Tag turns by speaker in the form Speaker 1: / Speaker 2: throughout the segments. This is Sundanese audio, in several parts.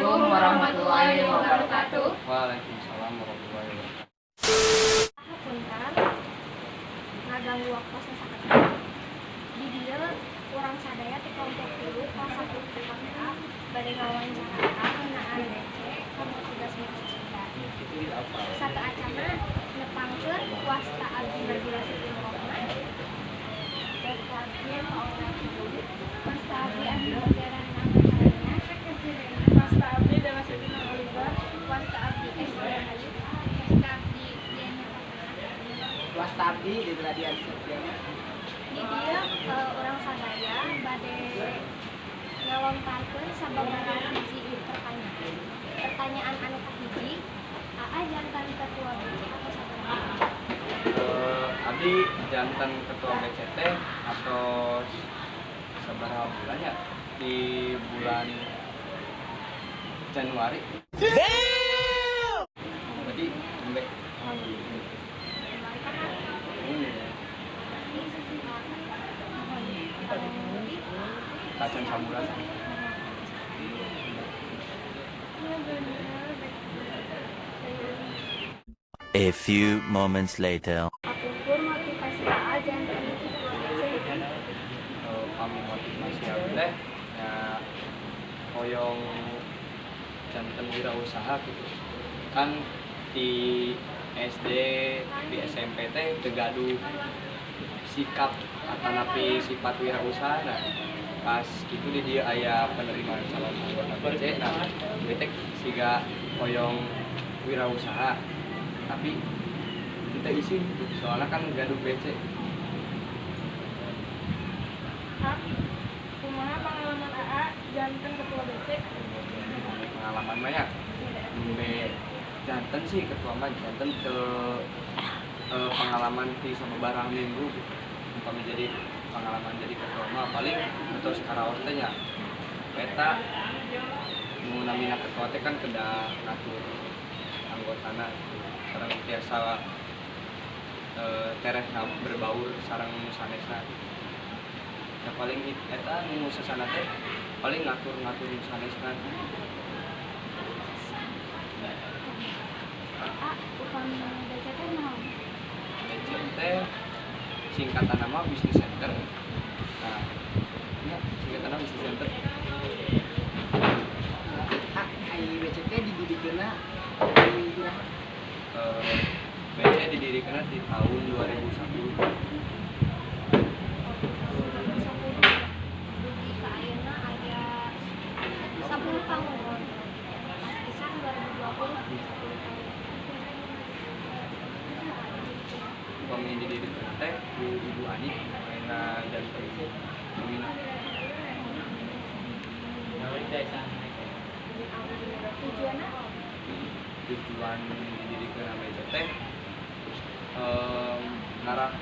Speaker 1: Assalamualaikum warahmatullahi wabarakatuh.
Speaker 2: Waalaikumsalam warahmatullahi wabarakatuh.
Speaker 3: Punten ngaganggu waktosna sakedap. Di dieu urang sadaya ti kelompok 3 kelas 1 TKA bade ngawancara ngeunaan BC kanggo tugas bahasa Sunda. Sateuacanna, nepangkeun, wasta abdi Nabila Siti Nurrohmah. Wasta abdi Paola Dewi. Wasta abdi Andi Mutiara Maharina.
Speaker 4: Wasta abdi Dewa Siti Nur Oliver.
Speaker 3: Wasta abdi Esti Rahayu. Wasta abdi Diana Fatana.
Speaker 5: Wasta abdi Dedra Dian Septiana.
Speaker 3: Di dieu urang sadaya bade ngalontarkeun sababaraha hiji pertanyaan. Pertanyaan anu kahiji, Aa janten ketua BC atau sabaraha?
Speaker 2: Abdi janten ketua BC teh atau sabaraha bulan ya, di bulan Januari. Berarti nembe.
Speaker 3: Januari kan berarti sekitar, mohon, kurang lebih
Speaker 2: Tacan sabulan.
Speaker 4: Iya bener.
Speaker 6: A few moments later.
Speaker 3: Kapungkur motivasi Aa janten ketua BC?
Speaker 2: Pami motivasi abdi teh ya hoyong janten wirausaha gitu kan. Di SD, di SMP teh teu gaduh sikap atanapi sifat wirausaha. Nah, pas gitu di dieu aya penerimaan calon anggota BC, nah abdi teh siga hoyong wirausaha tapi kita isin gitu, soalnya kan gaduh BC.
Speaker 4: Kak, kumaha pengalaman AA janten ketua BC?
Speaker 2: Pengalaman mah ya nembe janten sih ketua mah, janten ke pengalaman di sababaraha minggu gitu. Umpami jadi pengalaman jadi ketua mah paling terus karaos teh nya eta nu namina ketua teh kan kedah ngatur anggotana gitu. Sareng tiasa tereh berbaur sareng nu sanesna gitu. Ya paling eta nu sesana teh paling ngatur-ngatur nu sanesna.
Speaker 3: A, upami BC teh naon?
Speaker 2: BC teh singkatan nama business center. Nah, ya singkatan nama business center.
Speaker 5: Ah, ai BC teh didirikeunna di iraha?
Speaker 2: BC didirikan di tahun 2001.
Speaker 3: 2010 dugi ka ayeuna aya 10 tahun. Pas pisan 2020 10 tahun.
Speaker 2: Upami didirikan teh ku Ibu Ani ayeuna janten pembina.
Speaker 3: Tujuanna?
Speaker 2: Tujuan didirikan BC teh ngarah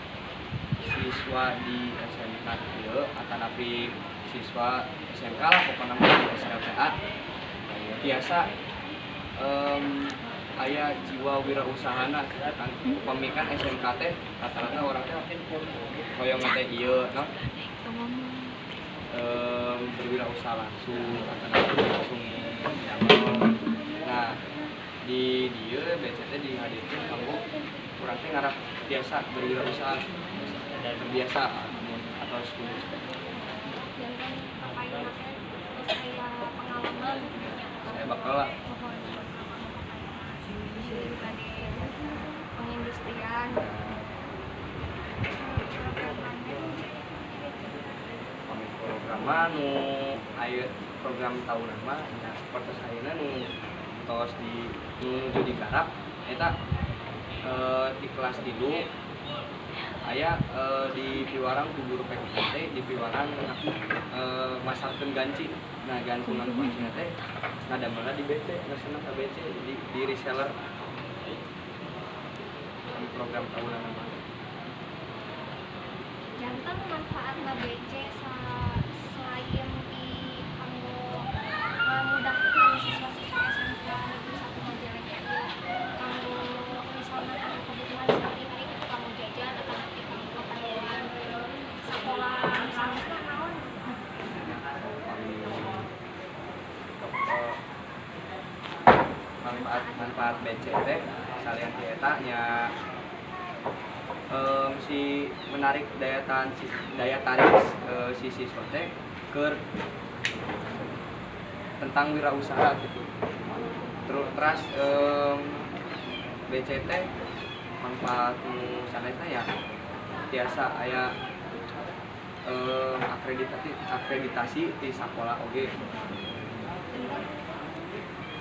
Speaker 2: siswa di SMK ieu atanapi siswa SMK lah, pokoknya mah di SLTA biasa aya jiwa wirausahana gitu kan. Upami kan SMK teh rata-rata orang teh hoyong teh ieu no berwirausaha langsung atanapi langsung damel. Nah, di dieu BC teh dihadirkeun kanggo urang teh ngarah biasa berwirausaha, terbiasa atau lulus.
Speaker 3: Janten ayeuna teh geus aya pengalaman nya?
Speaker 2: Saya bakal lah.
Speaker 3: Mohon, bilih bade pengindustrian programnya?
Speaker 2: Pami program nu aya program tahunan mah nya sapertos ayeuna nu tos di nu nuju digarap eta di kelas 3 aya di piwarang ku guru PKT, di piwarang masarkeun ganci. Nah, gantungan kuncina teh ngadamelna di BC, ngeuseuhna ka BC di reseller. Di program tahunan mah.
Speaker 3: Janten manfaatna BC selain di kanggo ngamudahkeun siswa-siswa SMK Negeri 1 Majalengka ieu kanggo misalna kanggo kebutuhan sehari-hari gitu, kanggo jajan atau nanti kanggo keperluan sekolah misalnya naon?
Speaker 2: Pami Manfaat manfaat BC teh salian ti eta nya si menarik daya tahan si, daya tarik si siswa teh keur tentang wirausaha gitu. Terus teras BC teh manfaat nu sanesna ya tiasa aya akreditasi akreditasi di sekolah oge.
Speaker 3: Janten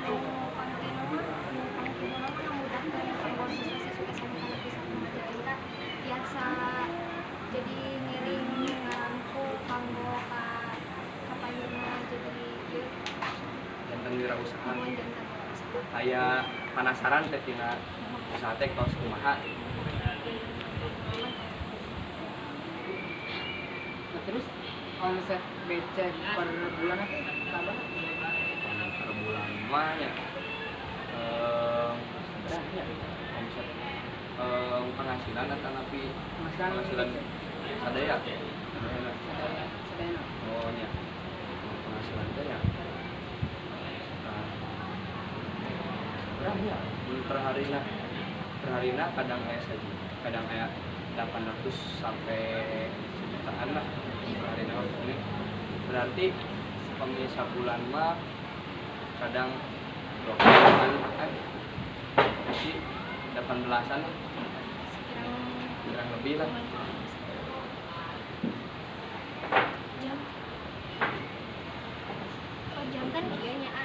Speaker 3: nu pangkina mah ngamudahkeun kanggo siswa-siswi SMK Negeri 1 Majalengka tiasa jadi ngiring ngarangkul kanggo ka kapayunna jadi ieu
Speaker 2: Janten wirausaha.
Speaker 3: Mun janten wirausaha.
Speaker 2: Aya penasaran teh tina usaha teh tos kumaha gitu.
Speaker 5: Nah, terus omset BC per bulan teh sabaraha?
Speaker 2: Per bulan mah ya sabaraha ya omset penghasilan atau tapi
Speaker 5: Penghasilan
Speaker 2: penghasilan
Speaker 5: BC.
Speaker 2: Sadaya sadaya.
Speaker 5: Sadayana.
Speaker 2: Oh nya penghasilan teh ya sabaraha ya mun per harina kadang aya sajuta, kadang aya 800 sampai sejutaan lah per harina ini. Berarti upami sabulan mah kadang 20-an, sih 18-an lah,
Speaker 3: Sekirang
Speaker 2: kurang lebih lah.
Speaker 3: Jam oh janten kieu nya A,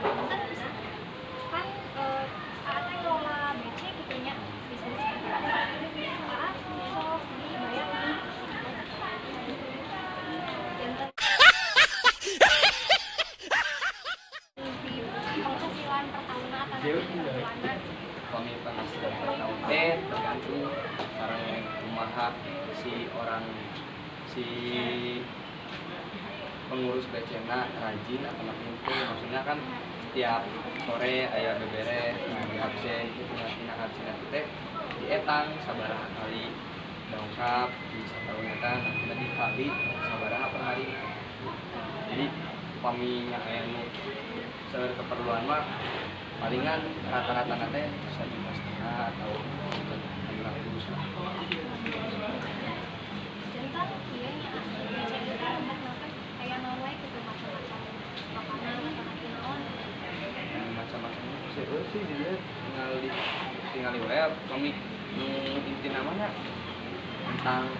Speaker 3: janten bisa kan AA teh ngelola BC gitu nya, bisnis AA sok dibayar janten di penghasilan per tahunna atau nanti per bulanna?
Speaker 2: Upami penghasilan per tahun teh tergantung sareng kumaha si orang si pengurus BC-na rajin atau henteu. Maksudnya kan setiap sore aya beberes, nah di absen gitu. Nah, tina absen itu teh dietang sabaraha kali dongkap di satahun eta, nanti dikali sabaraha per hari. Jadi upami nya aya nu seueur keperluan mah palingan rata-rata teh 1,5 juta atau 1,6 juta lah.
Speaker 3: Janten kieu nya A, BC ieu teh lebetna teh aya naon wae gitu, macam-macam makanan atau nanti naon?
Speaker 2: Macam-macamnya seueur sih di dieu, tinggal di tinggal di wae. Upami nu intina mah nya tentang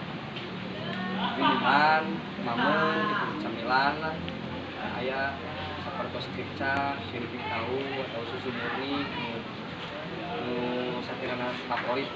Speaker 2: minuman, mameun gitu, camilan lah. Nah, aya sapertos keripik, keripik tahu atau susu murni nu nu sakirana favorit.